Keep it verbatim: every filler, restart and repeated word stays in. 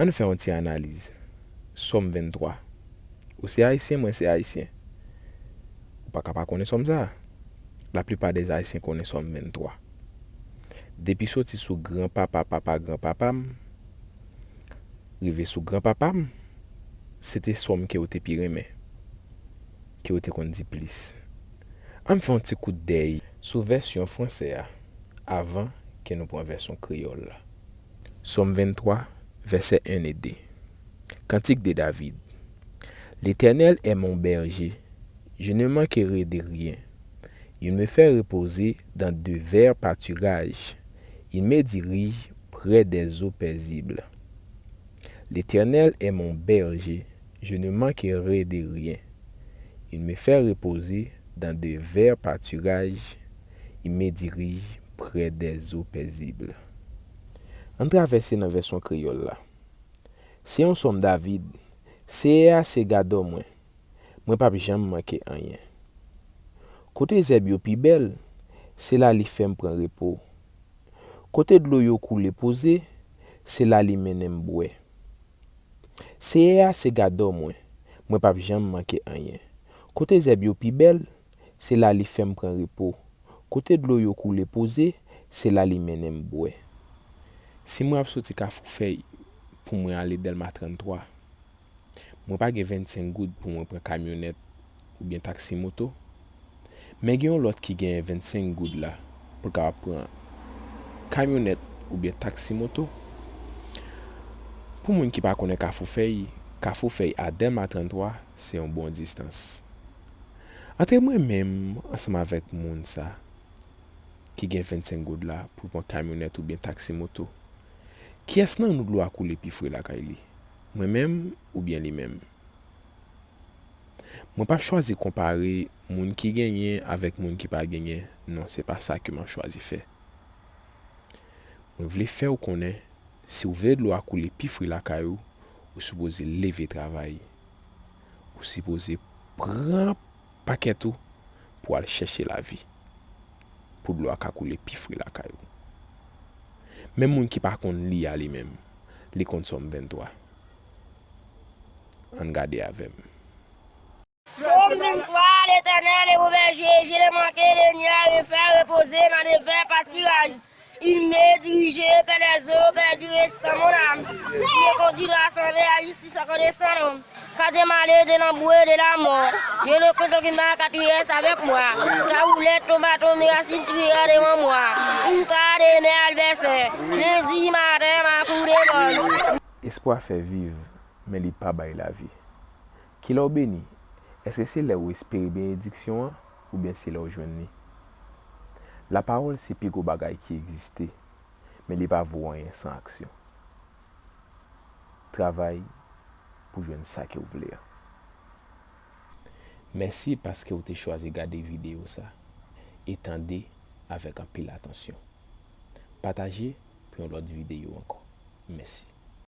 Ann fè yon ti analiz. Sòm venntwa. Ou se ayisyen, mwen se ayisyen. Ou pa ka pa konnen sòm sa a. Laplipa dè ayisyen konnen sòm venntwa. Depi soti sou granpapa papa granpapa m, rive sou granpapa m, se te sòm ke yo te pi renmen, ke yo te konn di plis. Ann fè yon ti kout dèy sou vèsyon fransè a avan ke nou pran vèsyon kreyòl la. Sòm venntwa, vèsè en e de. Kantik de David. L'Éternel est mon berger, je ne manquerai de rien. Il me fait reposer dans de verts pâturages. Il me dirige près des eaux paisibles. L'Éternel est mon berger, je ne manquerai de rien. Il me fait reposer dans de verts pâturages, il me dirige près des eaux paisibles. Ann travèse nan vèsyon kreyòl la. Se yon sòm David. Seyè a se gadò mwen. Mwen p ap janm manke anyen. Kote zèb yo pi bèl, se la li fè m pran repo. Kote dlo yo koule poze, se la li mennen m bwè. Seyè a se gadò mwen, mwen p ap janm manke anyen. Kote zèb yo pi bèl, se la li fè m pran repo. Kote dlo yo koule poze, se la li mennen m bwè. Si mwen ap soti Kafou Fèy pou mwen ale Dèlma tranntwa, mwen pa gen vennsenk goud pou mwen pran kamyonèt oubyen taksi moto. Men gen yon lòt ki genyen vennsenk goud la pou l kapab pran kamyonèt oubyen taksi moto. Pou moun ki pa konnen Kafou Fèy, Kafou Fèy a Dèlma tranntwa se yon bon distans. Antre mwen menm ansanm avèk moun sa ki gen vennsenk goud la pou l pran kamyonèt oubyen taksi moto, kiyès nan nou dlo a koule pi fre lakay li? Mwen menm oubyen li menm? Mwen p ap chwazi konpare moun ki genyen avèk moun ki pa genyen, non, se pa sa ke m ap chwazi fè. Mwen vle fè w konnen, si w vle dlo a koule pi fre lakay ou, ou sipoze leve travay. Ou sipoze pran pakèt ou pou al chèche lavi. Pou dlo a ka koule pi fre lakay ou. Menm moun ki pa konn li a li menm, li konn Sòm venntwa. Ann gade avè m. Sòm venntwa, L'Éternel est mon berger, je ne manquerai de rien, il me fait reposer dans de verts pâturages. Il me dirige près des eaux paisibles, restaure mon âme. Il me conduit dans la sentière de la justice à cause de son nom. Car je marche dans la boue de la mort, je ne crains aucun mal, car tu es avec moi. Ta houlette, ton bâton me rassurent devant moi. Une croix de mes adversaires, lundi matin, ma cour de bonne. Espwa fè viv, men li pa bay lavi. Kilè w beni? Èske se lè w espere benediksyon an, oubyen se lè w jwenn li? Lapawòl se pi gwo bagay ki egziste, men li pa vo anyen san aksyon. Travay pou jwenn sa ke w vle a. Mèsi paske w te chwazi gade videyo sa e tande avèk anpil atansyon. Pataje pou yon lòt videyo ankò. Mèsi.